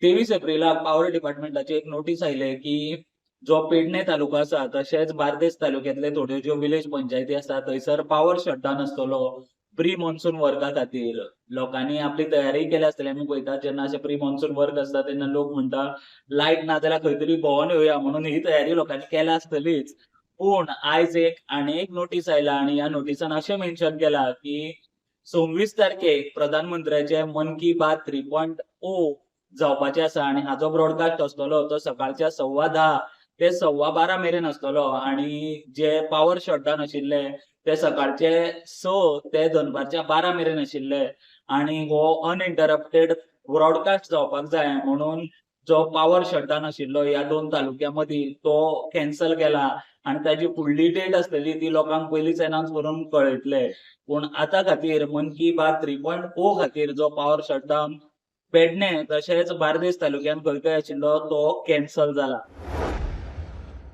23 एप्रिलाक power डिपार्टमेंटाची एक notice आयले की जो पेडणे तालुका आसा तशेंच बार्देस तालुक्यातले थोड्यो ज्यो विलेज पंचायती आसा थंयसर पावर शटडावन आसतलो प्री मॉन्सून वर्का खातीर. लोकांनी आपली तयारी केल्या आसतली. आमी पळयतात जेन्ना अशें प्री मॉन्सून वर्क आसता तेन्ना लोक म्हणटा लायट ना जाल्यार खंय तरी भोंवन येवया, म्हणून ही तयारी लोकांनी केल्या आसतलीच. पूण आयज एक आनी एक नोटीस आयला आनी ह्या नोटिसान अशें मेन्शन केला की 26 तारखेक प्रधानमंत्र्याचे मन की बात 3.0 जावपाचे आसा आनी हाचो ब्रॉडकास्ट आसतलो तो सकाळच्या 10:15 ते 12:15 मेरेन आसतलो आनी जे पावर शटडावन आशिल्ले ते सकाळचे 6 ते दनपारच्या 12 मेरेन आशिल्ले आनी हो अनइंटरप्टेड ब्रॉडकास्ट जावपाक जाय म्हणून जो पावर शटडावन आशिल्लो ह्या दोन तालुक्या मदीं तो कॅन्सल केला आनी ताजी फुडली डेट आसतली ती लोकांक पयलींच अनावन्स करून कळयतले. पूण आतां खातीर मन की बात 3.0 खातीर जो पावर शटडावन पेडणे तशेंच बार्देस तालुक्यान खंय खंय आशिल्लो तो कॅन्सल जाला.